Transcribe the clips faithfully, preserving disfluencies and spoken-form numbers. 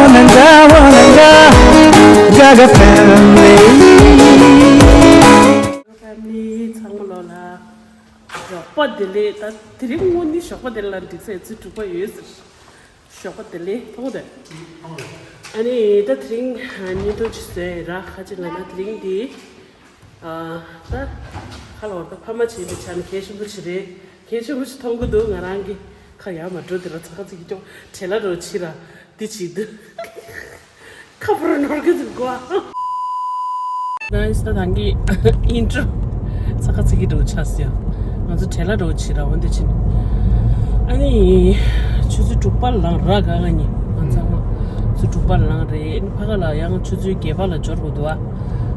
Wananga, wananga, Gaga family. Family ཚང་མ་ལོ་ལ་ཞོགས་པ་བདེ་ལེགས། ད་དེ་རིང་དངོས་གནས་ཞོགས་པ་བདེ་ལེགས་ལ་འགྲིག་ས་ཡོད་ཚུལ་དྲུག་པ་ཡོད་ཟེར། ཞོགས་པ་བདེ་ལེགས་མཐོང་དེ། ཨ་ནི་ད་དེ་རིང་བརྙན་ཐུང་ཅིག་བཟོས་ཡིན་ར། ཁ་ཅིག་ལ་ན་དེ་རིང་འདི། ཨ་ད་ཁ་ལོར་ད་ཕ་མ་བྱེད་པའི་ཆ་ནས་གལ་ཆེན་པོ་ཅིག་རེད། གལ་ཆེན་པོ་ཅིག་མཐོང་གི་འདུག་ང་རང་གི་ཁ་ཡར་མ་འགྲོ་དེ་ར་ཚ་ཁ་ཚིག་གི་ཀྱོག་བྲེལ་ལ་རོ་ཆི་ར་འདི་བྱེད་འདུག་ཁ་པར་ནོར་གི་འདུག་གོ། Guys, ད་དང་གི་ཨིན་ཊྲོ་ཚ་ཁ་ཚིག་གི་འགྲོ་ཆ་སི་ཡ། ང་ཚོ་བྲེལ་ལ་འགྲོ་ཆི་ར་འོན་ཏེ་ཕྱིན། ཨ་ནི་ཆུ་ཚོད་དྲུག་པ་ལངས་ར་ག་ག་ནི་ང་ཚང་མ་ཆུ་ཚོད་དྲུག་པ་ལངས་རེད། ཨ་ནི་ཕ་ག་ལ་ཡང་ཆུ་ཚོད་བརྒྱད་པ་ལ་འབྱོར་དགོས་འདུག་ཨ།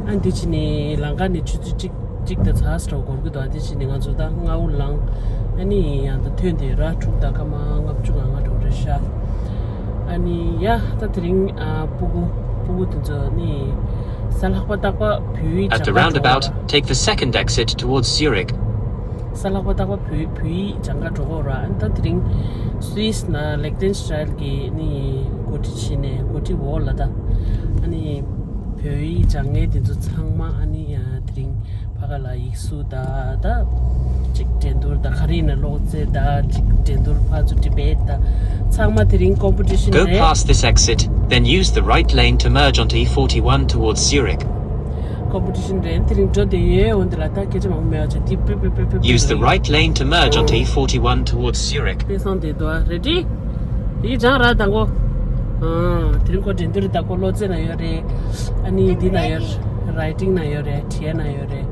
ཨ་འདི་ཕྱིན་ནི་ལང་ཀ་ནས་ཆུ་ཚོད་གཅིག་གཅིག་དང་ཚ་སི་འགྲོ་འགོར་གི་འདུག་ཨ། འདི་ཕྱིན་ནི་ང་ཚོ་ད་སྔ་བོ་ལངས། ཨ་ནི་ཡང་ད་ཐོན་དེ་ར་དྲུག་དང་སྐར་མ་ལྔ་བཅུ་ང་ལྔ་འགྲོ་རེད་ཤག་ཨ་ནི་ཡ་ད་དེ་རིང་ཨ་སྤུ་གུ་སྤུ་གུ་དེ་ཚོ་ནི་གཟའ་ལྷག་པ་རྟག་པར་བོད་ཡིག་At the སྦྱང་ག་འགྲོ་roundabout, བ། Take the second exit towards Zurich. གཟའ་ལྷག་པ་རྟག་པར་བོད་བོད་ཡིག་སྦྱང་ག་འགྲོ་གོ་ར། ཨ་ནི་ད་དེ་རིང་སུད་སི་ན་ལེག་ཏེན་སི་ཊེན་གྱི་ནི་འགོ་ཁྲིད་བྱས་ནས་འགོ་ཁྲིད་འོག་ལ་ད་ཨ་ནི་བོད་ཡིག་སྦྱང་མཁན་དེ་ཚོ་ཚང་མ་ཨ་ནི་ཡ་དེ་རིང་ཕ་ག་ལ་ཡིག་གཟུགས་དང་ད་ཅིག་འགྲན་བསྡུར་དང་ག་རེ་ཡིན་ན་ཀློག་རྩལ་དང་ཅིག་འགྲན་བསྡུར་ཕར་ཚུར་ཌི་བེ་ཊི་དང་ཚང་མ་དེ་རིང་ཀོམ་པི་ཊི་ཤན་Go རེད། Past this exit, then use the right lane to merge onto E forty-one towards Zurich. ཀོམ་པི་ཊི་ཤན་རེད། དེ་རིང་འགྲོ་བསྡད་ཡོད། འོན་ཏེ་ལ་ད་སྐད་ཆ་མང་པོ་མེད་པ་བྱས་ཏེ་པི་པི་པི་པི་པི། Use the right lane to merge onto E forty-one towards Zurich. དཔེ་བཟང་དེ་འདུག་ཨ། རེ་ཌི། ཡིག་སྦྱང་ར་དང་གོ། ཨང་། དེ་རིང་ཁོ་འགྲན་བསྡུར་དང་གོ་ཀློག་རྩལ་ན་ཡོད་རེད། ཨ་ནི་འདི་ན་ཡོད་རེད། རའི་ཊིང་ན་ཡོད་རེད། ཊི་ཨེ་ན་ཡོད་རེད།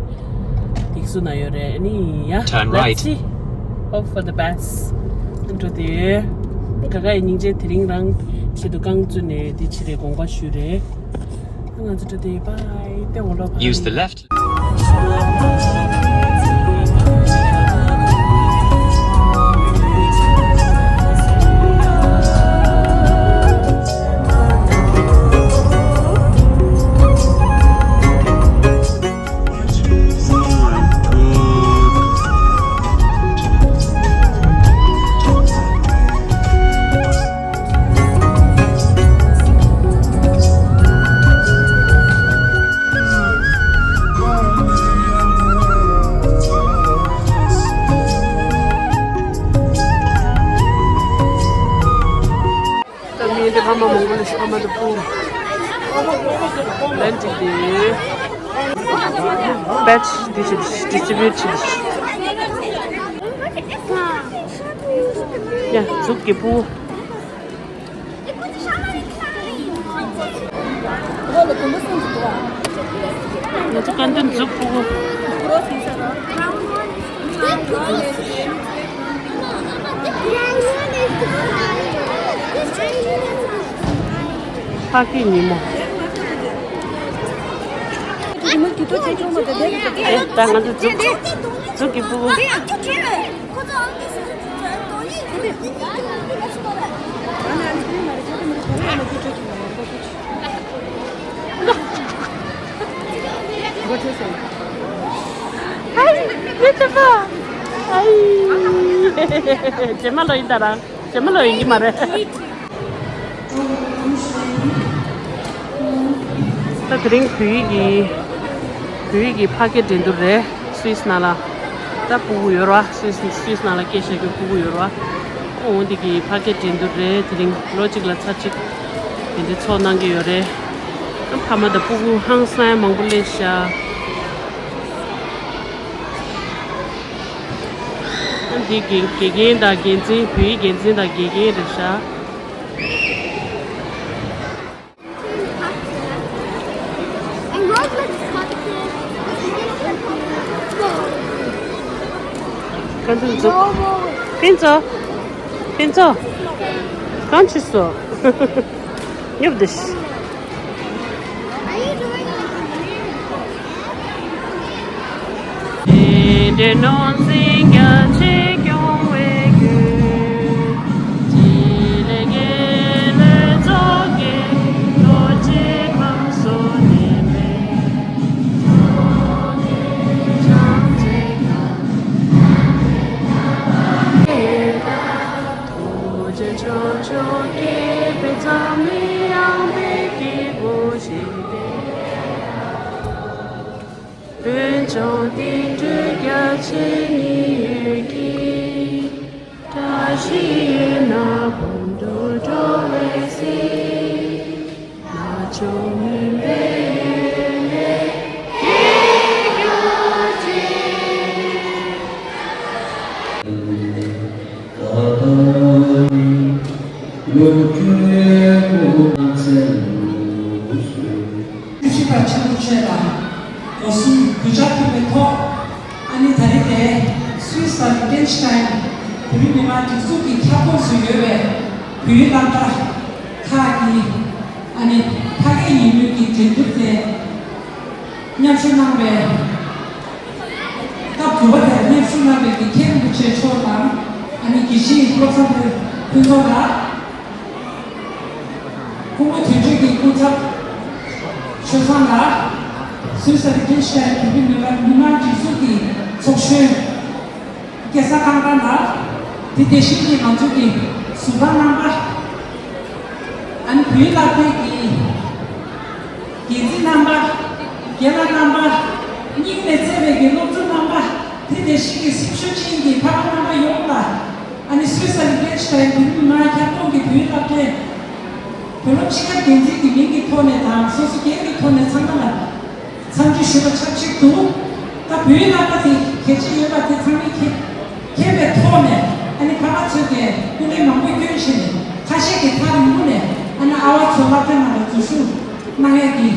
ཡིག་གཟུགས་ན་ཡོད་རེད། ཨ་ནི་ཡ། Turn right. Let's see. Hope for the best. འགྲོ་དེ་ཡོད། ག་ག་ཡི་སྙིང་རྗེ། དེ་རིང་རང་ཆེད་དུ་རྐང་བཙུགས་ནས་འདི་ཕྱི་རེད་དགོངས་པ་ཞུས་རེད། ང་ཚོ་འགྲོ་དེ་ཡོད། བྷའི། ཏེ་འོ་ལོ། Use the left. ད་མི་དེ་ཕ་མ་མང་པོ་ལ་ཕ་མ་དེ་སྤུ་ལན་ཅིག་དེ་བེ་ཆི་དེ་ཅིག་ཌི་སི་ཊི་རི་བིའུ་ཊི་བྱེད་དེ། ཡ་མཛུབ་གི་སྤུ། ང་ཚོ་ཀན་ཏན་མཛུབ་སྤུ་གུ། ཕ་གི་ཉིན་མོ། ཨེ། ད་ང་ཚོ་མཛུབ་མཛུབ་གི་སྤུ་གུ། Hi, beautiful. Hi. ཇེ་མ་ལོ་ཡིན་ད་ར། ཇེ་མ་ལོ་ཡིན་གྱི་མ་རེད། ད་དེ་རིང་བོད་ཡིག་གི་བོད་ཡིག་གི་ཕ་སྐད་འགྲན་བསྡུར་རེད། སུད་སི་ནང་ལ་ད་སྤུ་གུ་ཡོད་ར། སུད་སི་སུད་སི་ནང་ལ་སྐད་ཆ་རྒྱག་སྤུ་གུ་ཡོད་ར། འོ་འདི་གི་ཕ་སྐད་འགྲན་བསྡུར་རེད། དེ་རིང་ལོ་གཅིག་ལ་ཚར་གཅིག་དེ་འདྲ་ཚོགས་གནང་གི་ཡོད་རེད། ཕ་མ་དང་སྤུ་གུ་ཧང་སང་མང་པོ་སླེབས་ཤག་འདི་དགེ་དགེ་རྒན་དང་འགན་འཛིན། བོད་ཡིག་འགན་འཛིན་དང་དགེ་རྒན་རེད་ཤག་ཀན་ཚོ། ཀན་ཚོ། ཀན་ཚོ། གང་བྱས་སོང་། ཉོབ་དེ། ལྗོངས་དེ་འདྲའི་རྒྱ་ཆེ་ཉི་འོད་ཀྱིས། བཀྲ་ཤིས་ཡུལ་ན་འབུམ་དུ་འགྲོ་བའི་གཟིགས། ན་ཆུང་མུན་པའི་ཡུལ་ལས་སྐྱེས་ཡོད་ཅིང་། ད་ལྟ་ནི་ལོ་རྒྱུས་སྐུ་ཚེ་ལོ་གསུམ། སྐུ་ཞབས་ཆེན་པོ་མཆོག་དང་། སྒོ་གསུམ་གུས་ཕྱག་ཕུལ་བའི་ཐོག་ཨ་ནི་ད་རེས་དེ་སུད་སི་དང་ལིག་ཏེན་ཤི་ཏེན་བོད་རིགས་མི་མང་སྒྲིག་འཛུགས་ཀྱི་ཁྱབ་ཁོངས་སུ་ཡོད་པའི་བོད་ཡིག་སློབ་གྲྭ་ཁག་གི་ཨ་ནི་ཕ་སྐད་ཡིག་སྨོན་གྱི་འགྲན་བསྡུར་དེ་མཉམ་ཞུགས་གནང་བའི་སྐབས་དྲུག་པ་དེར་མཉམ་ཞུགས་གནང་བའི་དགེ་རྒན་རིན་པོ་ཆེ་མཆོག་དང་ཨ་ནི་དགེ་བཤེས་བློ་བཟང་ཕུན་ཚོགས་ལགས། སྐུ་ངོ་དོན་གཅོད་ཀྱི་སྐུ་ཚབ་ཆོས་བཟང་ལགས། སུད་སི་ལིག་ཏེན་ཤི་ཏེན་བོད་རིགས་མི་མང་མི་མང་སྒྲིག་འཛུགས་ཀྱི་ཚོགས་གཞོན་སྐལ་བཟང་ཀང་ཀང་ལགས། དེ་དེ་བཞིན་གྱི་ང་ཚོ་གི་ཟུར་པ་རྣམ་པ། ཨ་ནི་བོད་ཡིག་སློབ་གྲྭའི་གི་འགན་འཛིན་རྣམ་པ། རྒན་ལགས་རྣམ་པ། སྙིང་ནས་བརྩེ་བའི་གི་སློབ་ཕྲུག་རྣམ་པ། དེ་དེ་བཞིན་གྱི་སེམས་ཤུགས་ཅན་གྱི་ཕ་མ་རྣམ་པ་ཡོངས་ལ། ཨ་ནི་སུད་སི་ལིག་ཏེན་ཤི་ཏེན་བོད་མི་མང་ཁྱབ་ཁོངས་ཀྱི་བོད་ཡིག་སློབ་གྲྭའི་བོད་སློབ་སྤྱི་ཁྱབ་འགན་འཛིན་གྱི་མིང་གི་ཐོག་ནས་དང་སོ་སོ་སྒེར་གྱི་ཐོག་ནས་ཚང་མ་ལ་འཚམས་འདྲི་ཞུ་བ་ཆབས་ཅིག་ཏུ། ད་བོད་ཡིག་སློབ་གྲྭ་དེ་གལ་ཆེ་ཡོད་པ་དེ་ཚང་མས་མཁྱེན་མཁྱེན་པའི་ཐོག་ནས་ཨ་ནི་ཕ་མ་ཚོས་ཀྱི་སྐུ་ལས་མང་པོ་བསྐྱོན་བྱས་ནས་ཁ་ཤས་ཀྱིས་ཐག་རིང་པོ་ནས་ཨ་ནི་ཨ་བ་ཚོ་སློབ་གྲྭའི་ནང་ལ་འཛུལ་ཞུགས་གནང་ཡས་ཀྱི་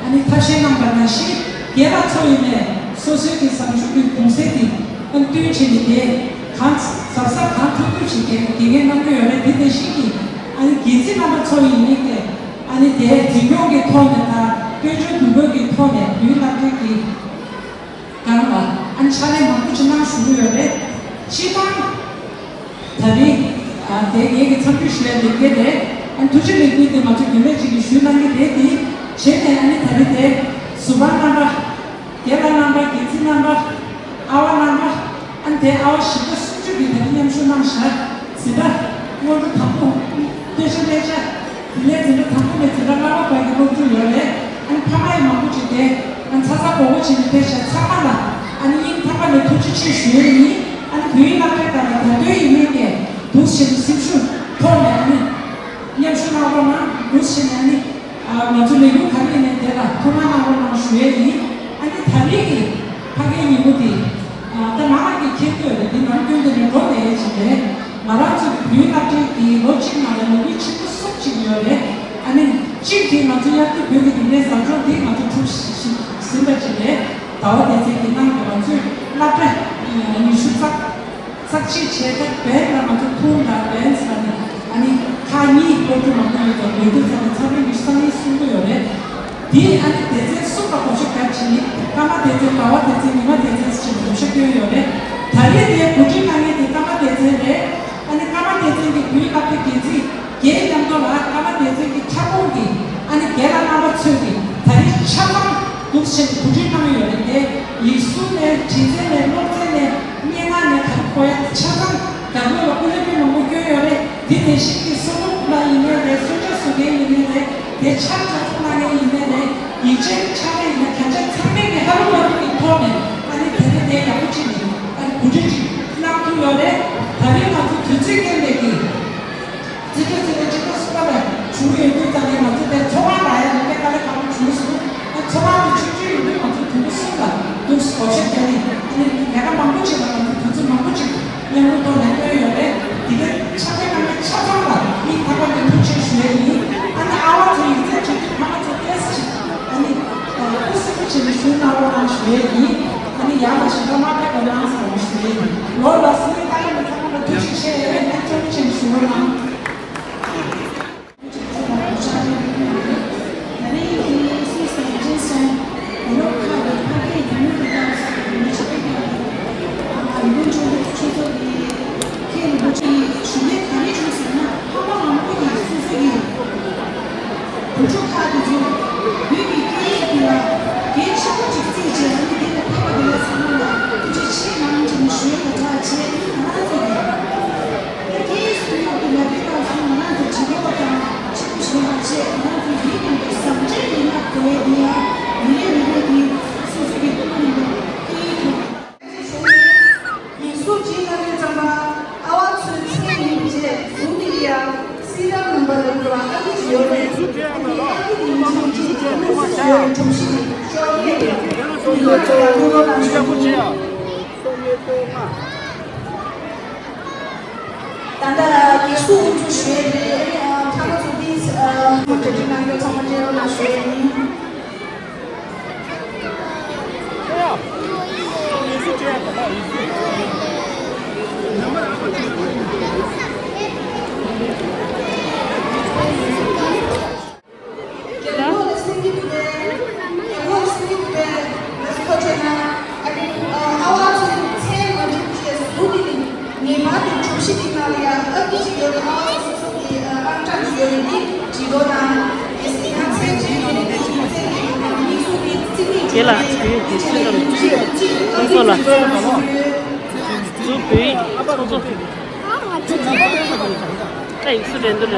ཨ་ནི་ཐབས་ཤེས་གནང་པ་ནང་བཞིན་རྒན་ལགས་ཚོ་ཡིན་ནས་སོ་སོའི་གི་བཟང་སྤྱོད་ཀྱི་གུང་ཚིགས་དེ་ཨ་ནི་བསྟུན་བྱས་ནས་དེ་གང་གཟབ་གཟབ་གང་ཐུབ་ཐུབ་ཅིག་དགེ་དགེ་རྒན་གནང་གི་ཡོད་རེད། དེ་དེ་བཞིན་གྱི་ཨ་ནི་འགན་འཛིན་རྣམ་པ་ཚོ་ཡིན་ནས་དེ་ཨ་ནི་དེ་འཛིན་སྐྱོང་གི་ཐོག་ནས་དང་དཔལ་འབྱོར་འདུ་འགོད་ཀྱི་ཐོག་ནས་བོད་ཡིག་སློབ་གྲྭའི་གི་སྒང་ལ་ཨ་ནི་ཕྱག་ལས་མང་པོ་ཅིག་གནང་བཞུགས་ཀྱི་ཡོད་རེད། སྤྱིར་བཏང་ད་རེས་ཨ་དེ་ངེད་ཀྱི་འཚམས་འདྲི་ཞུ་ཡ་ལས་འགན་རེད། ཨ་ནི་ཐུགས་རྗེ་ལེགས་འབུལ་དེ་ང་ཚོ་རྒྱུན་ལས་ཅིག་གིས་ཞུས་གནང་གི་རེད། དེ་བྱས་ནས་ཨ་ནི་ད་རེས་དེ་ཟུར་པ་རྣམ་པ། རྒན་ལགས་རྣམ་པ། འགན་འཛིན་རྣམ་པ། ཨ་བ་རྣམ་པ། ཨ་ནི་དེ་ཨ་བ་བཞི་བརྒྱ་སུམ་ཅུ་གིས་ད་རེས་མཉམ་ཞུགས་གནང་བཞག་འཛིན་གྲྭ་སྔོན་འགྲོ་དང་པོ། སྟོད་ཆ་སྨད་ཆ། དེ་ནས་འཛིན་གྲྭ་དང་པོ་ནས་འཛིན་གྲྭ་ལྔ་པ་བར་གྱི་སློབ་ཕྲུག་ཡོད་རེད། ཨ་ནི་ཕ་མ་ཡང་མང་པོ་ཅིག་དེ་ཨ་ནི་ཚ་ཚ་འུར་འུར་བྱས་ནས་ཕེབས་ཤག་ཚང་མ་ལ་ཨ་ནི་སྙིང་ཐག་པ་ནས་ཐུགས་རྗེ་ཆེ་ཞུ་ཡས་ཡིན། ཨ་ནི་བོད་ཡིག་སློབ་གྲྭའི་སྒང་ལ་ད་དུང་ཡིན་མིན་གྱི་འདུག་བྱས་ནས་སེམས་ཤུགས་ཐོག་ནས་ཨ་ནི་མཉམ་ཞུགས་གནང་རོགས་གནང་། འདུག་བྱས་ནས་ཨ་ནི། ང་ཚོ་ལས་འགུལ་ག་རེ་ཡིན་ནའི་དེ་ལ་ཐུགས་སྣང་གནང་རོགས་གནང་ཞུ་ཡས་ཡིན། ཨ་ནི་ད་རེས་ཀྱི་ཕ་གིའི་ཉིན་མོ་འདི་ཨ་ད་ང་རང་གིས་མཁྱེན་གྱི་ཡོད་རེད། འདི་ནམ་རྒྱུན་དུ་ནས་འགྲོ་བསྡད་ཡས་ཅིག་རེད། ང་རང་ཚོ་གི་བོད་ཡིག་སློབ་གྲྭའི་འདི་ལོ་གཅིག་ནང་ལ་ལས་འགུལ་ཆེན་པོ་གསུམ་ཅིག་ཡོད་རེད། ཨ་ནི་གཅིག་དེ་ང་ཚོ་དབྱར་དུས་བོད་ཀྱི་རིག་གནས་བཟང་སྤྱོད་འདི་ང་ཚོ་གྲུབ་ཟིན་པ་ཅིག་རེད། ཟླ་བ་བདེ་ཚེ་གིས་གནང་གི། ང་ཚོས་སློབ་གྲྭ་ཉི་ཤུ་རྩ་གཅིག་བྱས་ཏེ་བན་ལ་ང་ཚོ་ཐུང་དང་བན་ཟེར་ནས་ཨ་ནི་ཁག་གཉིས་སློབ་ཕྲུག་མང་པོ་ཡོད་ཙང་ལས་འགུལ་ཚོགས་ནས་ཚང་མས་ཉི་ཤུ་རྩ་གཉིས་གསུང་གི་ཡོད་རེད། དེ་ཨ་ནི་སྡེ་ཚན་གསུམ་ལ་བགོ་བཤའ་བརྒྱབ་བྱས། སྐར་མ་སྡེ་ཚན། ཟླ་བ་སྡེ་ཚན། ཉི་མ་སྡེ་ཚན་ཟེར་བྱས་བགོ་བཤའ་བསྐྱོན་ཡོད་རེད། ད་རེས་དེ་གོ་སྒྲིག་གནང་མཁན་དེ་སྐར་མ་སྡེ་ཚན་རེད། ཨ་ནི་སྐར་མ་སྡེ་ཚན་གྱི་བོད་ཡིག་སློབ་གྲྭའི་འགན་འཛིན་རྒན་མཉམ་དུ་ལ་སྐར་མ་སྡེ་ཚན་གྱི་ཁྱབ་ཁོངས་ཀྱི་ཨ་ནི་རྒན་ལགས་རྣམ་པ་ཚོས་ཀྱིས་ད་རེས་ཆ་ཚང་འདུག་བྱས་གོ་སྒྲིག་གནང་ཡོད་རེད། དེ་ཡིག་གཟུགས་ནས། འབྲི་རྩལ་ནས། སློབ་ཚན་ནས། སྙན་ངག་ནས་ག་རེ་དགོས་ཡ་ཆ་ཚང་རྒྱ་བོད་ལ་སྐུ་ལས་དཔོན་མང་པོ་བསྐྱོན་ཡོད་རེད། དེ་དེ་བཞིན་གྱི་སོ་ནམ་པ་ཡིན་ནའི་རེད། གསོལ་ཇ་བཟོ་མཁན་ཡིན་ནའི་རེད། དེ་ཕྱག་རྒྱ་ཚོ་གནང་མཁན་ཡིན་ནའི་རེད། ཡིག་ཆའི་ཕྱག་ལས་ཡིན་ན་གང་ཆ་ཚང་མས་ཀྱི་ཧ་རུ་ཧ་རུ་གི་ཐོག་ནས་ཨ་ནི་དེ་རིང་དེ་ཡག་པོ་ཅིག་ནས་ཨ་ནི་གོ་སྒྲིག་ཅིག་གནང་ཐུབ་ཡོད་རེད། ད་རེས་ང་ཚོ་དུས་ཚོད་རྐྱེན་པས་ཀྱི། རྩིས་སྤྲོད་རྩིས་སྤྲོད་ཆེན་པོ་གསུམ་པ་ལ་བྱུང་ཡོད་དུས་ཙམ་ནས་ང་ཚོ་དེ་ཚོགས་ཁང་ལ་ཡང་དེ་དཀའ་ལས་ཁག་པོ་བྱུང་སོང་། ཨ་ཚོགས་ཁང་དེ་ཆུང་ཆུང་ཡིན་དུས་ང་ཚོ་དུས་འགོ་གསུམ་ལ་འདུག་བགོ་བཤའ་བརྒྱབ་ནས་ཨ་ནི་ལས་ཀ་མང་པོ་ཅིག་ལ་ང་ཚོ་དུས་ཚོད་མང་པོ་ཅིག་མཉམ་རུབ་ཐོག་ནས་བཏོན་ཡོད་རེད། དེ་གའི་ཕྱག་ལས་གནང་མཁན་ཆ་ཚང་ལ་སྙིང་ཐག་པ་ནས་ཐུགས་རྗེ་ཆེ་ཞུ་ཡས་ཡིན། ཨ་ནི་ཨ་བ་ཚོ་ཡིག་ཚད་བྲིས་དུས་ཕ་མ་ཚོ་ཏོག་ཙམ་ཅིག་ཨ་ནི་སྐུ་གཟུགས་པོ་བྱས་ནས་བཞུགས་གནང་རོགས་གནང་ཞུ་ཡས་ཡིན། ཨ་ནི་ཡག་ལ་ཞེ་དྲག་མ་ཕེབས་རོགས་གནང་ཟེར་བ་ཞུ་ཡས་ཡིན། ལོ་ལ་སྲིད་ཏང་ཡོན་ཚང་མ་ལ་ཐུགས་རྗེ་ཆེ། ཨ་ནི་ཐུགས་རྗེ་ཆེ་ཞུ་རོགས་གནང་། ད་ལྟ་སྒེར་སུ་དབུ་ཁྲིད་ཞུ་ཡས་རེད། ཨ་ཕྲུ་གུ་ཚོ་དེ་ཨ་གྲ་སྒྲིག་གནང་རྒྱུ་ཚང་མ་སྤྲད་རོགས་གནང་ཞུ་ཡས་ཡིན། དེ་ལ་དེ་དེ་སུ་ལ་ཁོང་ཚོ་ལ་ཁོང་ཚོ། ད་ཡིག་གཟུགས་འགྲན་བསྡུར་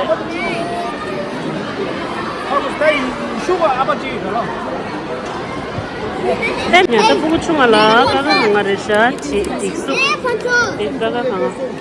རེད། ད་ཕྲུ་གུ་ཆུང་བ་ལ་ཀ་ཁ་གང་ང་རེད་ཤག་ཅེས་ཡིག་གཟུགས་དེ་ཀ་ཁ་གང་ང་།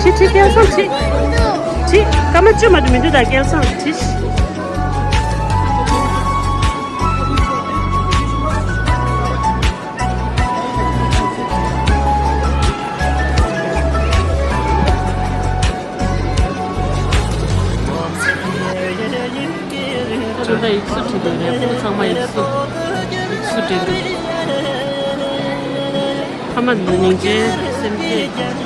ཁྲི་ཁྲི་སྐལ་བཟང་ཁྲི། ཁྲི་སྐར་མ་བཅུ་མ་གཏོགས་མི་འདུག་ད་སྐལ་བཟང་ཁྲི། ད་ལྟ་ཡིག་གཟུགས་བྲིས་འདུག་རེད། ཕྲུ་གུ་ཚང་མ་ཡིག་གཟུགས་ཡིག་གཟུགས་བྲིས་འདུག་ཕ་མ་འདི་ཚོ་སྙིང་རྗེ་སེམས་བསྐྱེད།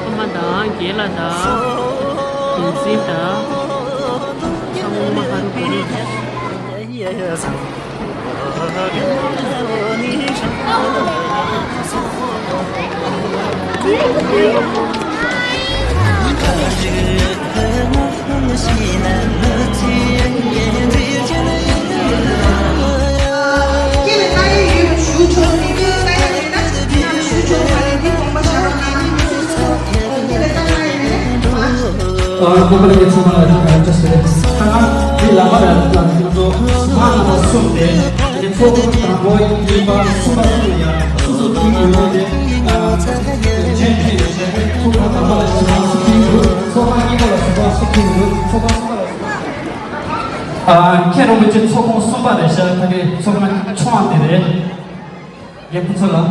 ཕ་མ་དང་རྒན་ལགས་དང་། བསྟན་འཛིན་དང་། ཚ་བོ་མ་ཧ་རུ་ཀུ་རུ། ཨ། རྣམ་པ་ལྷན་རྒྱས་ཚང་མ་ལ་བཀྲ་ཤིས་བདེ་ལེགས། ད་ང་འདི་ལམ་བར་ལ་ང་ཚོ་མ་ལ་གསུམ་སྟེ། དེ་ཚོགས་ཁང་དང་པོ་གཉིས་པ་གསུམ་པ་སོགས་ཡང་སོ་སོ་སྒྲིག་ཡོད་མེད་དེ། ཨ། གཞན་ཕན་ཡོད་ཚེ་ཚོགས་ཁང་དང་པོ་ལ་གཞན་ཕན་སོགས་ཡོད། ཚོགས་ཁང་གཉིས་པ་ལ་གསུམ་པ་སོགས་ཡོད། ཚོགས་ཁང་གསུམ་པ་ལ་གསུམ་པ། ཨ། མཁན་རིན་པོ་ཆེ་ཚོགས་ཁང་གསུམ་པ་རེད་ཤག་ད་གི་ཚོགས་ཁང་ཆུང་བ་དེ་རེད། རྒན་ཕུན་ཚོགས་ལགས།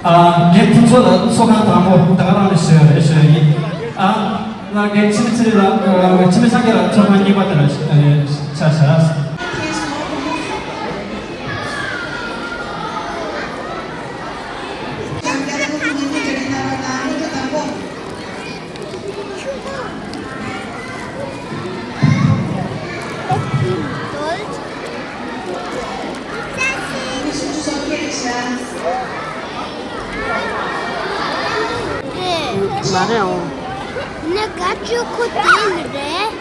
ཨ། རྒན་ཕུན་ཚོགས་ལགས་ཚོགས་ཁང་དང་པོ་ད་ག་རང་ནས་ཞུ་ཡ་རེད་ཞུ་ཡ་ཡིན། ཨ། ན་རྒན་འཆི་མེད་ཚེ་རིང་ལགས། ཨ། འཆི་མེད་སངས་རྒྱས་ལགས་ཚོགས་ཁང་གཉིས་པ་དེ་ལ་ཆ་བཞག་མ་རེད་འོང་། ནི་དགའ་སྤྱོད་ཁོ་དེ་ནི་རེད།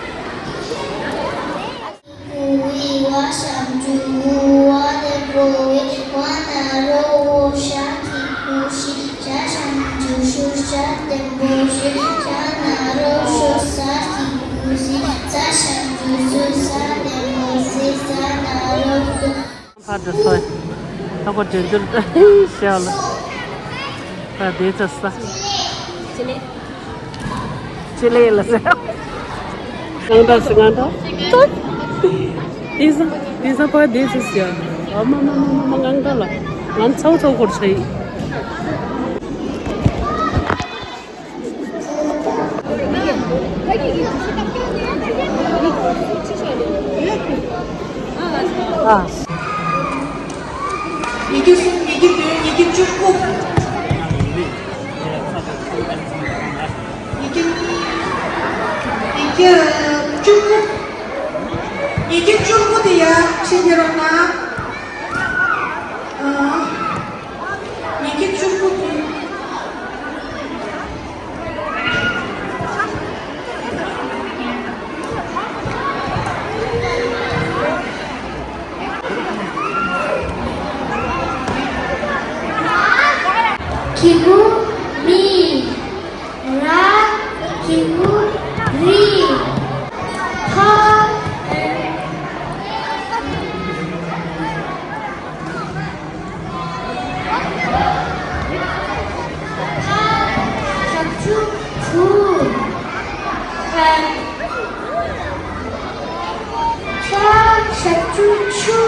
ཁ་འདྲ་སོ། ཨ་ཁོ་འདྲེན་འདུར་ཤེས་ལ། ད་དེ་ཚ་ས། ཅི་ལེ་ལ་ཟེར། ང་འདྲ་སི་ང་འདྲ། དེ་ས་དེ་ས་ཕ་དེ་ཚ་ཟེར། ཨ་མ་མ་མ་མ་མ་ང་འདྲ་ལ། ང་ཚའུ་ཚའུ་སྐོར་ཆ་ཡི། ཉི་ཁྱི་གསུམ། ཉི་ཁྱི་བདུན། ཉི་ཁྱི་བཅུ་དགུ། ཉི་ཁྱི་ཉི་ཁྱི་བཅུ་དགུ། ཉི་ཁྱི་བཅུ་དགུ་དེ་ཡ་ཕྱིན་དེ་རོགས་གནང་། ཨ། ཉི་ཁྱི་བཅུ་དགུ་དེ། གི་གུ་མི། ར། གི་གུ་རི། ཐ། ཕ་ཞབས་ཀྱུ་ཕུ། ཕ། ཆ་ཞབས་ཀྱུ་ཆུ།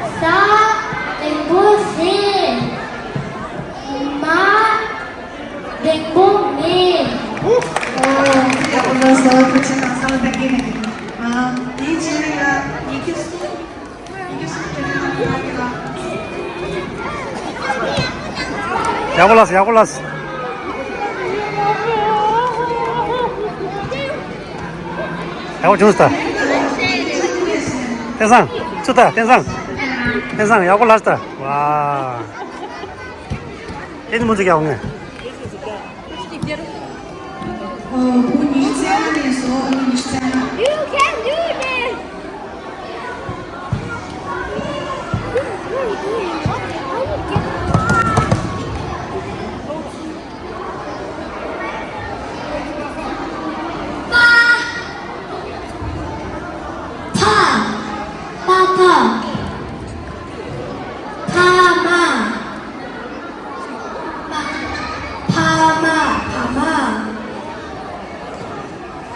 ས་འགྲེང་བུ་ཟེ། མ་འགྲེང་བུ་མེ། ཨོ། ཡག་པོ་ལ་སོ་ཁུ་ཆེ་ནང་ས་ལ་བདག་གིན་ནས། ཨ། དེའི་རྗེས་ལ་ཡ་ཉི་ཁྱི་གསུམ། ཡག་པོ་ལགས། ཡག་པོ་ལགས། ཡག་པོ་བྱུང་སོང་ད། བསྟན་བཟང་། ཚུར་ལྟ། བསྟན་བཟང་། བསྟན་བཟང་། ཡག་པོ་ལགས་ད། ཝ། ཨེ་ནི་མུ་ཙི་ཀྱག་ངས། ཨོ། བུ་ཉི་ཤུ་རྩ་ལྔ་ནས་བཟོ། ཨ་ནི་ཉི་ཤུ་རྩ་ལྔ། You can do this! པ། ཕ། པ་ཕ། ཕ་མ། ཕ་མ།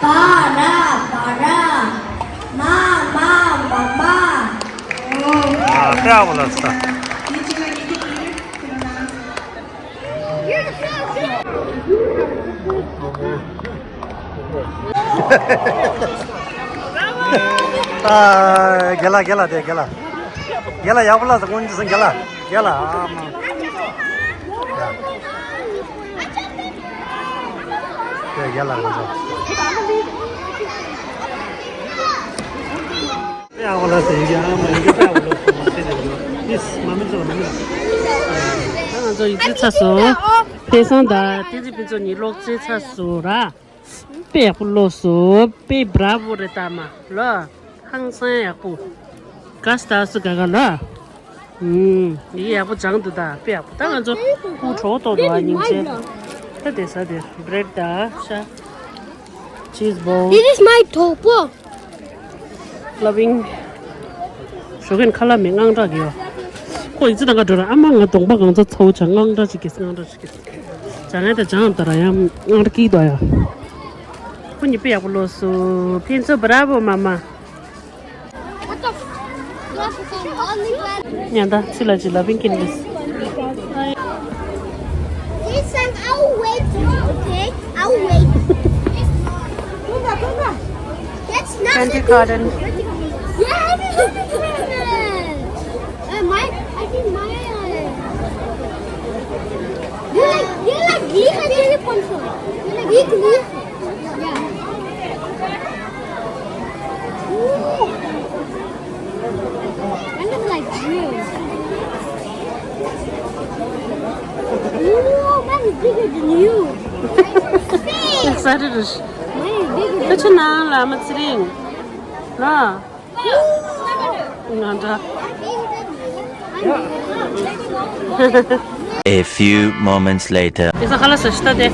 ཕ་མ། བ་ར། བ་ར། མ་མ། མ་མ། ཨོ། ཨ། དཔེ་ཡག་པོ་ལ་སོ། ཨ། རྒན་ལགས། རྒན་ལགས། དེ་རྒན་ལགས། རྒན་ལགས་ཡག་པོ་ལ་སོ། སྔོན་གྱི་སོང་། རྒན་ལགས། རྒན་ལགས། ཨ་མ། དེ་རྒན་ལགས་ང་ཚོ། དཔེ་ཡག་པོ་ལ་སོ། ཡིན་གྱི་ཨ་མ། ཡིན་གྱི་དཔེ་ཡག་པོ་ལ་སོ། མ་ཚད་དེ་རྒན་ལགས། ཨིས། མ་མི་ཚོ་ལ་མ་མི་ལ། ད་ང་ཚོ་ཡིད་ཆེས་ཚ་སོང་། ཕན་སང་དང་བསྟན་འཛིན་ཕུན་ཚོགས་གཉིས་ལོག་རྩེད་ཚར་སོང་ར། དཔེ་ཡག་པོ་ལོས་སོ། དཔེ་བྷ་ར་བོ་རེད་ད་མ་ལོ། ཧང་སང་ཡག་པོ། དགའ་སྟ་སུ་དགའ་ག་ལོ། ཨུམ། ཡི་ཡག་པོ་སྦྱངས་འདུག་ད། དཔེ་ཡག་པོ། ད་ང་ཚོ་ཁུག་གྲོགས་གཏོགས་འགྲོ་བ་སྙིང་རྗེ། ད་དེ་ས་དེ་བྷི་རེཌ་ད་ཤ། ཅིས་བོལ། This is my དོག་པོ། ལ་བིང་། ཞོགས་ཀས་ཁ་ལག་མེད། དངངས་སྐྲག་གི་ཡོད། ཁོ་ཡིག་ཚད་དང་ག་འགྲོ་ར། ཨ་མ་ང་གདོང་པ་གང་ཚ་ཚ་བོ་ཆགས། དངངས་སྐྲག་ཅིག་གིས། དངངས་སྐྲག་ཅིག་གིས། སྦྱང་ཡ་དང་སྦྱངས་ད་ར་ཡང་དངངས་སྐྲག་སྐྱིད་དོ་ཡ། ཁོ་གཉིས་དཔེ་ཡག་པོ་ལོས་སོ། ཕན་ཚུན་བྷ་ར་བོ་མ་མ། ཉན་ད་ཚི་ལ་ཅི་ལ་བིང་ཀིན་ལིས། Listen, I'll wait for you, okay? I'll wait. That's not Candy Garden. Yeah, everyone. Uh, my, I think my, uh, you like, you like these. You like these. Yeah. Ooh. Kind of like you. Ooh, mine is bigger than you. Excited. Mine is bigger than you. ཁྱོད་ནང་ལ་མ་ཚེ་རིང་། ལ། ང་འདྲ། A few moments later. དེ་ས་ཁ་ལག་ཟ་ཤི་ད་དེ།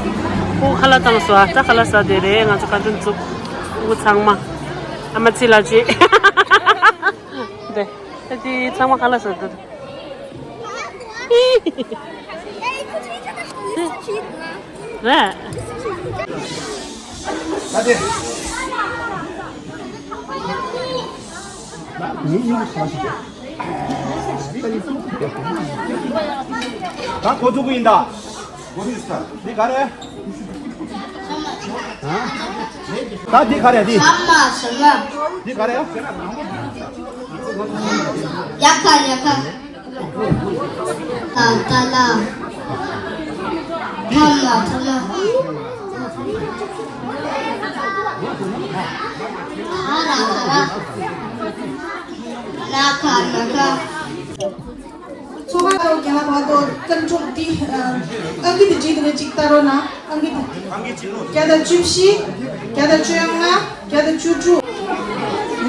ཁོ་ཁ་ལག་བཏང་སོང་ཨ། ད་ཁ་ལག་ཟ་དེ་རེད། ང་ཚོ་ཁ་འདོན་བཙུགས། ཁོ་ཚང་མ། ཨ་མ་ཚེ་ལ་ཅི། དེ། ད་ཅི་ཚང་མ་ཁ་ལག་ཟ་འདུག་རེད། ད་འགོ་ཚུགས་ཀྱི་ཡིན་ད། འདི་ག་རེ། ད་འདི་ག་རེ་འདི། འདི་ག་རེ། ཡ་ཁ་ཡ་ཁ། ད་ད་ལ། ཐ་ལ་ཐ་ལ། ཁ་ར་ཁ་ར། ན་ཁ་ན་ཁ། ཚོ་ཁ་ཐོག་རྒན་ལགས་བར་དུ་བརྩམས་ཆོས་འདི་ཨང་ཀི་འདི་བྲིས་འདུག་གཅིག་ལྟ་རོགས་གནང་། ཨང་ཀི་འདི་བརྒྱ་དང་བཅུ་བཞི། བརྒྱ་དང་བཅོ་ལྔ། བརྒྱ་དང་བཅུ་དྲུག་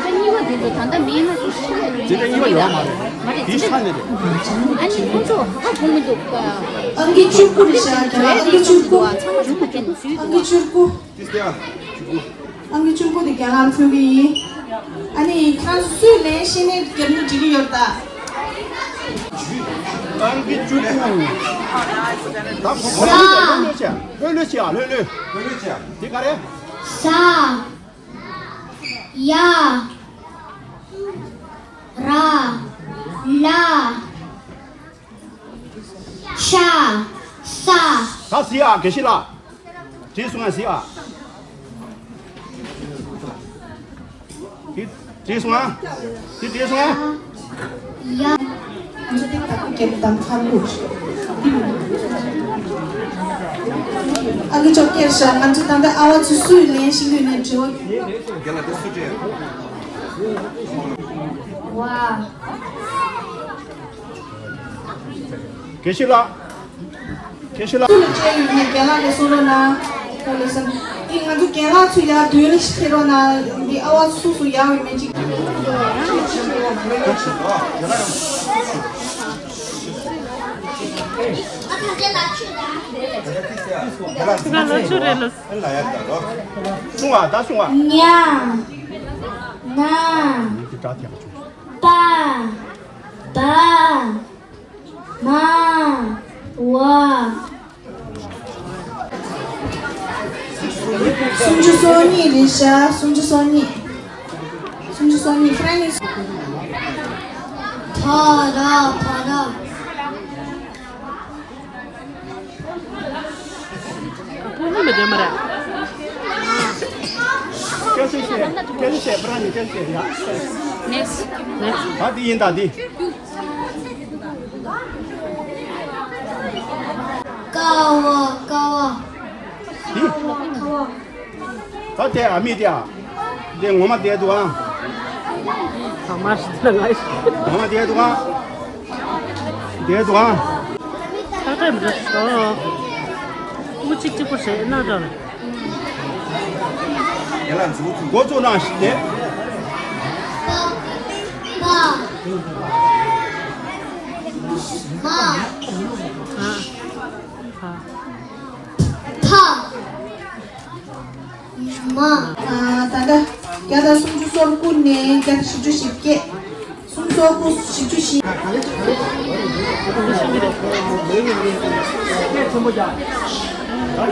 དེ་གཉིས་པ་འདི་ཚོ་ད་ལྟ་མིན་ན་སུ་ཞིག་རེད། དེ་གཉིས་པ་ཡོད་མ་རེད། མ་རེད། དེ་ཆ་ནས་རེད། ཨ་ནི་ཁོང་ཚོ་ཧ་གོ་མི་འདུག་ཨང་ཀི་བཅུ་དགུ་རེད་ཤག་ཨང་ཀི་བཅུ་དགུ། ཚང་མ་ཚང་མ་དེ་ནས་བཟོས་ཨང་ཀི་འདུག་བཅུ་དགུ། ཨང་ཀི་བཅུ་དགུ་དེ་རྒན་ལགས་མཚོན་གྱི་ཡིན། ཨ་ནི་ཁྱེད་རང་ཚོ་སུས་ལན་ཤེས་ནས་རྒྱབ་ནས་འགྲིག་གི་ཡོད་ད། ཨང་ཀི་བཅུ་དགུ། ད་གོ་གོ་ལ་ལྷོད་ལྷོད་བྱས། ལྷོད་ལྷོད་བྱས་ཨ། ལྷོད་ལྷོད། ལྷོད་ལྷོད་བྱས། དེ་ག་རེ། ས། ཡ། ར། ལ། ཤ། ས། ད་གཟིགས་ཨ། དགེ་བཤེས་ལགས། བྲིས་སོང་ང་གཟིགས་ཨ། དེ་བྲིས་སོང་ང་། དེ་བྲིས་སོང་ང་། ཡ། ང་ཚོ་དེ་ད་ཁུ་རྒྱལ་དང་ཁ་ལུག་ཨ་ལུ་ཅོག་ཀེར་ཤ། ང་ཚོ་ད་ལྟ་ཨ་བ་ཚོ་སུས་ལན་ཤེས་དུས་ནས་བྲིས་འོ། རྒན་ལགས་དེ་སུ་བྲིས། ཝ། དགེ་བཤེས་ལགས། དགེ་བཤེས་ལགས། ཚུར་ལ་བཅར་ཡོང་ནས་རྒན་ལགས་ལ་གསུང་རོགས་གནང་། ཁོ་ལ་སེམས། འདི་ང་ཚོ་རྒན་ལགས་ཚོ་ཡར་མདུན་ལ་ཕེབས་རོགས་གནང་། འདི་ཨ་བ་སུ་སུ་ཡར་འོང་མེད་ཅིག་ང་ལོ་ཆུ་རེད་ལོ། སུང་བ་ད་སུང་བ། ཉ། ན། པ། བ། མ། བ། སུམ་ཅུ་སོ་གཉིས་རེད་ཤག་སུམ་ཅུ་སོ་གཉིས། སུམ་ཅུ་སོ་གཉིས། ཕ་ར་ཕ་ར། ཕུ་ནུ་མི་འདྲ་མ་རེད། སྐད་ཆ་བཤད། སྐད་ཆ་བཤད། ཕ་ར་ནི་སྐད་ཆ་བཤད་ཡ། Next. Next. ད་འདི་ཡིན་ད་འདི། ཀ་བ་ཀ་བ། འདི། ཀ་བ། ད་དེ་ཨ་མི་དེ་ཨ། དེ་ངོ་མ་དེ་འདུག་ཨ། ཚང་མ་ཞིག་ལ་ངའི་ངོ་མ་དེ་འདུག་ཨ། དེ་འདུག་ཨ། ཁ་ཁ་མི་འདྲ་སོ། མུ་གཅིག་གཅིག་པོ་བྱས་ན་འདྲ། འགོ་བཙུགས་གནང་ཞིག་དེ། མ། མ། ཕ། མ། ཨ། ད་ལྟ་བརྒྱ་དང་སུམ་ཅུ་སོ་དགུ་ནས་བརྒྱ་དང་བཞི་བཅུ་ཞེ་བརྒྱད། སུམ་ཅུ་སོ་དགུ། བཞི་བཅུ་ཞེ།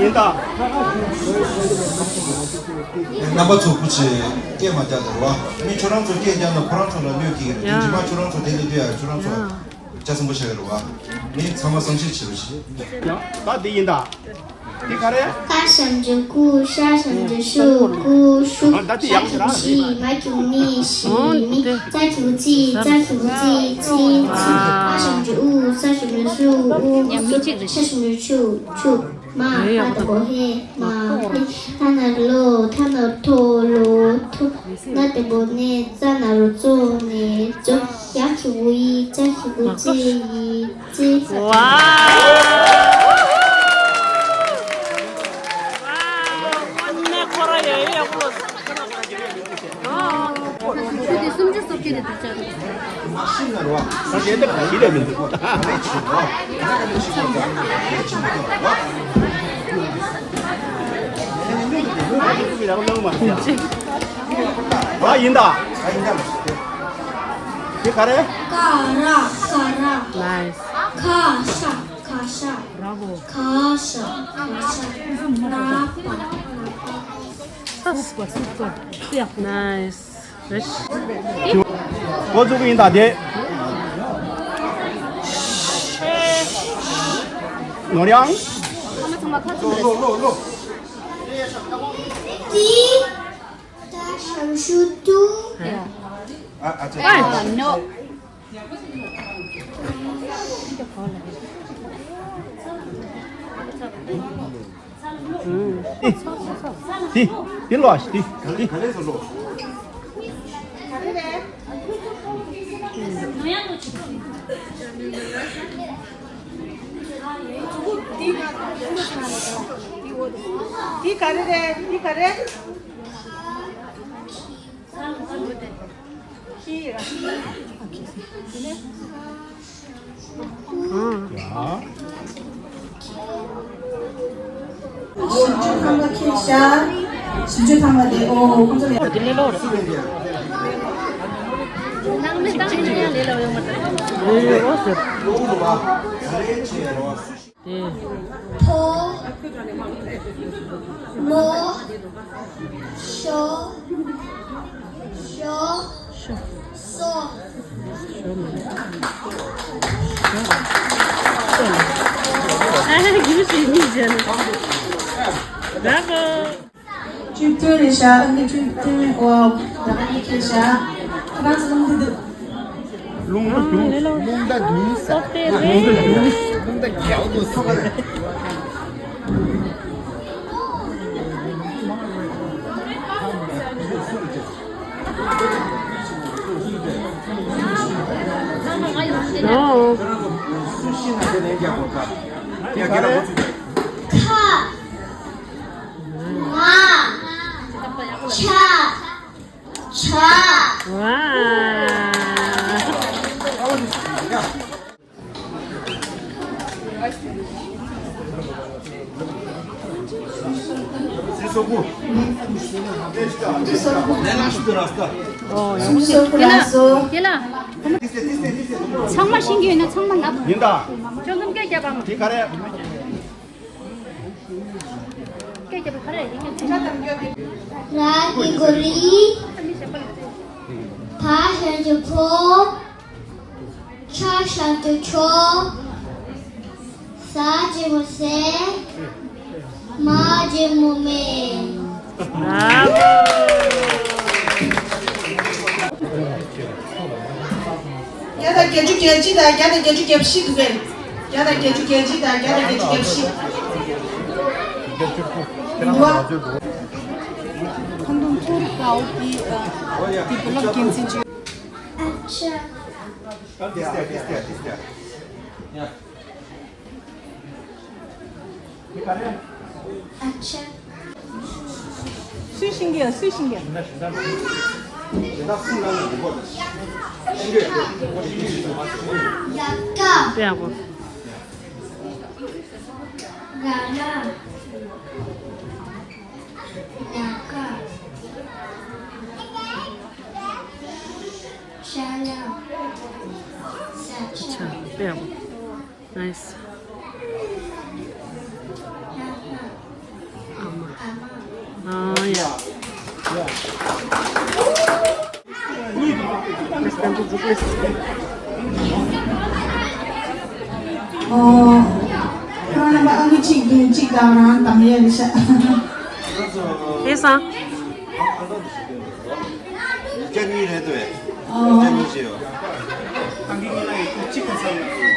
ཡིན་ད། རྣམ་པ་ཚོ་སྐུ་མཁྱེན་སྐད་མ་རྒྱག་དང་རོགས། མི་ཁྱོད་རང་ཚོ་སྐད་རྒྱག་ན་ཁོ་རང་ཚོ་ལ་གནོད་སྐྱེལ་གྱི་རེད། དེ་རྗེས་མ་ཁྱོད་རང་ཚོ་དེ་ལས་དུས་ཡ་ཁྱོད་རང་ཚོ་ལྕགས་སྲིན་པོ་ཆགས་ཀྱི་རེད་བ། ངས་ཚང་མ་བསམ་ཤེས་བྱེད་རོགས་ཞེས། ཡང་ད་འདི་ཡིན་ད། འདི་ག་རེ། ཀ་ཞབས་ཀྱུ་ཀུ། ཤ་ཞབས་ཀྱུ་ཤུ། ཀུ་ཤུ། ཨ་ད་འདི་ཡག་ཤ་ཞབས་ཀྱུ་ཤི། མ་ཞབས་ཀྱུ་མི། ཤི་མི། ཙ་ཞབས་ཀྱུ་ཙི། ཙ་ཞབས་ཀྱུ་ཙི། ཙི་ཙི། འ་ཞབས་ཀྱུ་འུ། ས་ཞབས་ཀྱུ་སུ། འུ་སུ། ཤ་ཞབས་ཀྱུ་ཆུ། ཆུ། མ། ཧ་དང་པོ་ཧེ། མ་ཧེ། ཐ་ན་རོ་ལོ། ཐ་ན་རོ་ཐོ་ལོ་ཐོ། ན་དང་པོ་ནེ། ཙ་ན་རོ་ཙོ་ནེ་ཙོ། ཡ་ཞབས་ཀྱུ་ཡི། ཙ་ཞབས་ཀྱུ་ཙི། ཡི་ཙི། ཝའོ། ཝའོ། ཁོ་ནས་ཁོ་ར་ཡ་ཡ་ཁོ་ལ། ཨ། ཁོ་དེ་སུམ་ཅུ་སོ་བརྒྱད་དེ་འདུག་ཅག་ཨ་ཡིན་ད། འདི་ག་རེ། ཀ་ར་ཀ་ར། Nice. ཁ་ཤ་ཁ་ཤ། Bravo. ཁ་ཤ་ཁ་ཤ། ན་པ་ན་པ། Super, super. Nice. འགོ་འཛུགས་ཡིན་ད་དེ། ནོར་ཡང་། ལོ་ལོ་ལོ། ཏི། ད་ཞང་ཞུ་ཏུ། ཨ་ཨ་ཅེ། ཨ་ནོ། དེ་དེ་ལོ་ཨ་ཤི་དེ་དེ། དེ་ག་རེ་རེད། དེ་ག་རེ། ཁྱི་ར། ཨ། ཞིབ་འཇུག་ཁང་པ་ཁྱེར་ཤག་ཞིབ་འཇུག་ཁང་པ་དེ་ཨོ་ཁོང་ཚོ་ལས། འདི་ལས་ལོ་རེད། ནང་མི་བཏང་ནས་ཡང་ལས་ལོ་ཡོང་མ་ཐུབ། ཨེ་ཨོ་ཟེར། དེ། ཕོ། མོ། ཤོ། ཤོ། ཤོ། སོ། ཤོ་མ་ན། ཤོ་ར། ཤོ་ལ། ཨ་ཧ་གི་མི་ཞིག་མི་བྱེད་ན། Bravo. བཅུ་བདུན་རེད་ཤག་ཨ་ནི་བཅུ་བདུན། ཨོ། ད་ཨ་ནི་ཁྱེད་ཤག་ཁྱེད་རང་ཚོ་རླུང་རྟ་འདུག་རླུང་རྟ་འདུག་རླུང་རྟ་འདུག་སོག་སྟེ་རླུང་རྟ་རེད། འདུག་རླུང་རྟ་རྒྱག་འདུག་སོག་རེད། ཁ། ང་། ཆ། ཆ། ཝ། ཨོ་ཡ། ཚང་མ་ཤེས་ཀྱི་ཡོད་ན་ཚང་མ་ལབ། ཡིན་ད། ཁྱོད་ལུང་སྐད་རྒྱབ་པ་མ། དེ་ག་རེད། ར་གི་གུ་རི། ཕ་ཞབས་ཀྱུ་ཕོ། ཆ་ཞབས་ཀྱུ་ཆོ། ས་ལྗིད་མོ་སེ། མ་ལྗིད་མོ་མེ། Bravo. བརྒྱ་དང་བརྒྱད་ཅུ་གྱ་གཅིག་དང་བརྒྱ་དང་བརྒྱད་ཅུ་གྱ་བཞི་འདུག་གས། བརྒྱ་དང་བརྒྱད་ཅུ་གྱ་གཅིག་དང་བརྒྱ་དང་བརྒྱད་ཅུ་གྱ་བཞི། འདུག་བ། ཁོང་ཚོ་ཚོར་ཀའོ་ཏི་ཨ་ཏི་བུ་ལོག་འགན་འཛིན་ཅིག་ཨ་ཅག་ཨ་ཅག་སུས་ཤེས་ཀྱི་ཡོད། སུས་ཤེས་ཀྱི་ཡོད། ཡ་ཀ་ཡ་ཀ་ང་ལ། ཡ་ཀ་ཤ་ལ། ས་ཆ། ཆ། ཡ་ཀ Nice. ཨ་མ། ཨ་ཡ། Please, thank you, please. ཨོ། ཁོང་རྣམ་པ་ཨ་ཁུ་གཅིག་བདུན་གཅིག་དང་རང་དང་ཡས་རེད་ཤག་དེ་སང་། བརྒྱ་གཉིས་རེད་དོ། ཨོ། བརྒྱ་གཉིས་བྱས་ཡོད།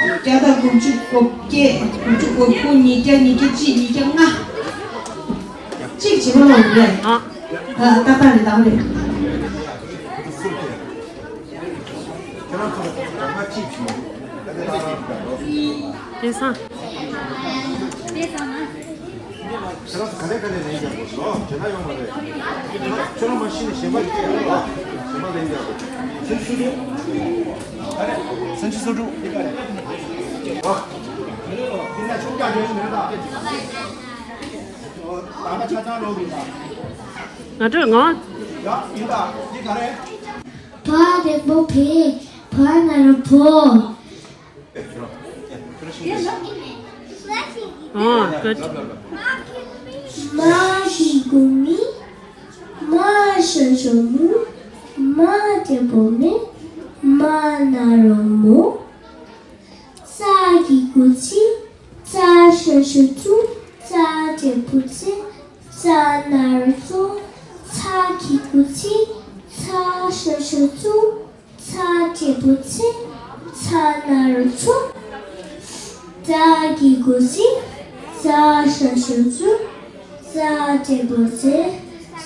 བརྒྱ་དང་དགུ་བཅུ་གོ་བརྒྱད། དགུ་བཅུ་གོ་དགུ། ཉིས་བརྒྱ། ཉིས་བརྒྱ་གཅིག་ཉིས་བརྒྱ་ལྔ། གཅིག་བྱེད་པ་ལོ་རེད། ཨ། ཨ། ཏག་ཏག་རེད། ཏག་རེད། དེང་སང་། ཁྱེད་རང་ཚོ་ག་ནས་ག་ནས་ལེན་རྒྱག་དགོས་སོ། བྱས་ན་ཡོང་མ་རེད། ཁྱོད་རང་མ་ཤི་ནས་གཞན་པ་སྐྱེ་ཡོང་བ། གཞན་པ་ལེན་རྒྱག་དགོས། སུམ་ཅུ་སོ་དྲུག་སུམ་ཅུ་སོ་དྲུག་འདི་ན་ཆུང་ཀྱག་ཡོད་མེད་ད། ད་ང་ཆ་ཚང་ལོག་གི་ད། ང་ཚོས་ང་། ཡ་ཡིན་ད། འདི་ག་རེད། བ་རིང་པོ་བེ། བ་ན་རོ་བོ། Oh, good. མ་གི་གུ་མི། མ་ཞབས་ཀྱུ་མུ། མ་འགྲེང་བུ་མེ། མ་ན་རོ་མོ། ཙ་གི་གུ་ཙི། ཙ་ཞབས་ཀྱུ་ཙུ། ཙ་འགྲེང་བུ་ཙེ། ཙ་ན་རོ་ཙོ། ཚ་གི་གུ་ཚི། ཚ་ཞབས་ཀྱུ་ཚུ། ཚ་འགྲེང་བུ་ཚེ། ཚ་ན་རོ་ཚོ། ཙ་གི་གུ་ཙི། ཙ་ཞབས་ཀྱུ་ཙུ། ཙ་འགྲེང་བུ་ཙེ།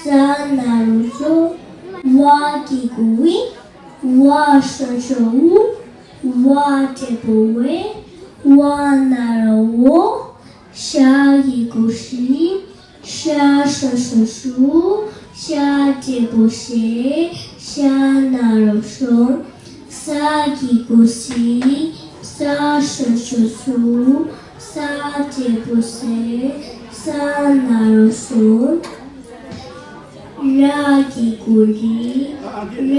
ཙ་ན་རོ་ཙོ། ཝ་གི་གུ་ཝི། ཝ་ཞབས་ཀྱུ་ཝུ། ཝ་འགྲེང་བུ་ཝེ། ཝ་ན་རོ་ཝོ། ཤ་གི་གུ་ཤི། ཤ་ཞབས་ཀྱུ་ཤུ། ཤ་འགྲེང་བུ་ཤེ། ཤ་ན་རོ་ཤོ། ས་གི་གུ་སི། ས་ཞབས་ཀྱུ་སུ། ས་འགྲེང་བུ་སེ། ས་ན་རོ་སོ། ར་གི་གུ་རི། ར།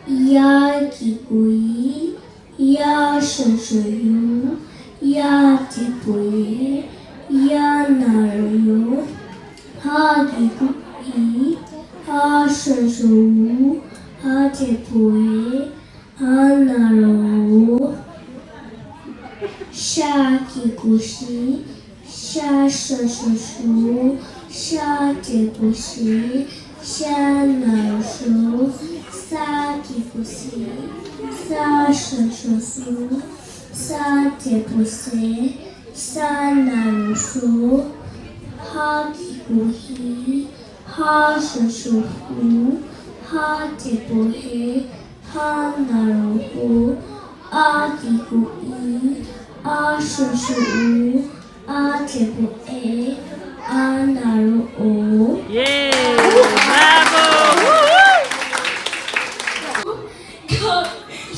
ཡ་གི་གུ་ཡི། ཡ་ཞབས་ཀྱུ་ཡུ། ཡ་འགྲེང་བུ་ཡེ། ཡ་ན་རོ་ཡོ། ཧ་གི་གུ་ཧི། ཧ་ཞབས་ཀྱུ་ཧུ། ཧ་འགྲེང་བུ་ཧེ། ཧ་ན་རོ་ཧོ། ཤ་གི་གུ་ཤི། ཤ་ཞབས་ཀྱུ་ཤུ། ཤ་འགྲེང་བུ་ཤེ། ཤ་ན་རོ་ཤོ། ས་གི་གུ་སི། ས་ཞབས་ཀྱུ་སུ། ས་འགྲེང་བུ་སེ། ས་ན་རོ་སོ། ཧ་གི་གུ་ཧི། ཧ་ཞབས་ཀྱུ་ཧུ། ཧ་འགྲེང་བུ་ཧེ། ཧ་ན་རོ་ཧོ། ཨ་གི་གུ་ཨི། ཨ་ཞབས་ཀྱུ་ཨུ། ཨ་འགྲེང་བུ་ཨེ། ཨ་ན་རོ་ཨོ། ཡེ། Bravo!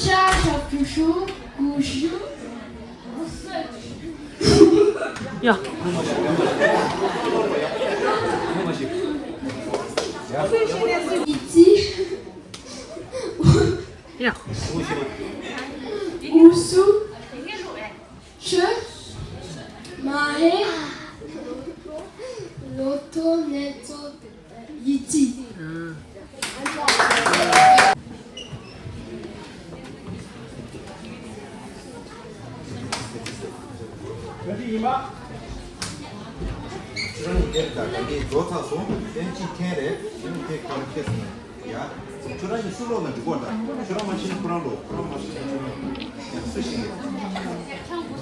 ཤ་ཞབས་ཀྱུ་ཤུ། གུ་ཤུ། ཡ། ཡི་ཙི། ཡ། ཨུ་སུ། ཆུ། མ་ཧེ། ལོ་ཐོ་ནེ་ཙོ། ཡི་ཙི། ཁྱོད་རང་གཉིས་དེར་ད་ག་གེ་འགྲོ་ཚར་སོང་། ཨེམ་ཆི་འཐེན་རེད། ཨེམ་དེ་ག་རེ་ཁེལ་སོང་ཡ། ཁྱོད་རང་གཉིས་སུ་ལོག་ན་འགྲིག་གོ་ད། ཁྱོད་རང་མ་ཤེས་ན་ཁོ་རང་ལོག་ཁོ་རང་མ་ཤེས་ན་ཁྱོད་རང་ཡང་སུ་ཤེས་ཡོད།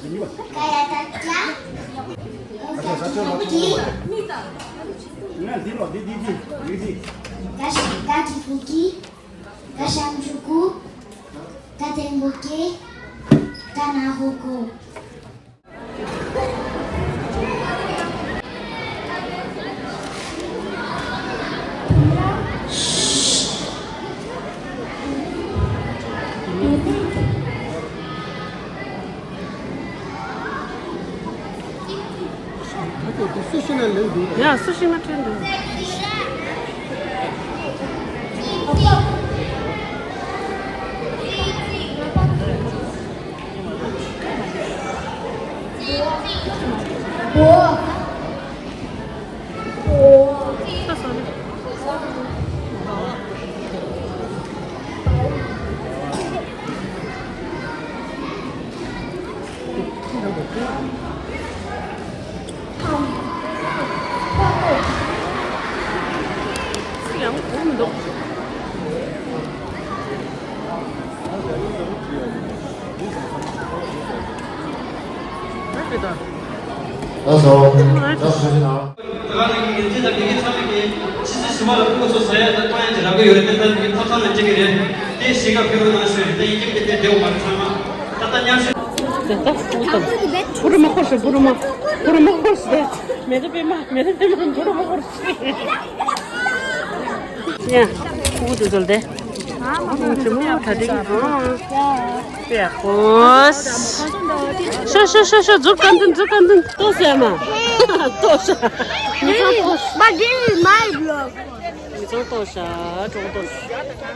ད་ཡ་ད་ཀྱ། ཨ་ཅག་ས་ཆ་ལ་ཁོ་ལོག་ཡ། ང་འདི་ལོག་འདི་འདི་འདི་འདི་འདི། ད་ཤ་ད་གི་བུ་གི། ད་ཤམ་ཇུ་གུ། ད་ཐེན་བུ་གི། ད་ན་ཧོ་གོ། ཡ། སུ་ཞིག་ན་ཁྲིད་འདུག་ལགས་སོ། ལགས་སོ། ད་ག་ནང་གི་ཉིན་མཚན་དང་མི་དགེ་ཚང་མ་གིས་ཕྱི་ཚེས་བཞི་པ་ལ་སྐུ་གཟུགས་ཟ་ཡ་དང་བཏང་ཡ་ཅིག་རག་གི་ཡོད་རེད། དེ་ལྟར་མི་ཐབ་ཚང་ལ་འཇལ་གི་རེད། དེ་གཞིས་ཀ་ཕེབས་རོགས་གནང་ཞུ་ཡ་རེད། ད་ཡིན་གྱི་མི་དེ་བདེ་བོ་མ་རེད་ཚང་མ། ད་ལྟ་མཉམ་ཞུ། དེ་ལྟར་སྐུ་དང་བུ་རུ་མ་ཁོ་ཤི། བུ་རུ་མ། བུ་རུ་མ་ཁོ་ཤི། མེ་རི་པེ་མ། མེ་རི་པེ་མ། བུ་རུ་མ་ཁོ་ཤི། ཡ། ཁུ་དེ་ཚོ་ལ་དེ། ཁུ་དེ་ཚོ་ལ་དེ། ཨོ། ཤོ་ཤོ་ཤོ་ཤོ། འཛུགས་ག་འདུན། འཛུགས་ག་འདུན། ལྟོས་ཟེར་མ། ལྟོས་ཤ། མི་ཚང་ལྟོས་ཤ། But this is my vlog. མི་ཚང་ལྟོས་ཤ། གྲོགས་ལྟོས་ཤ།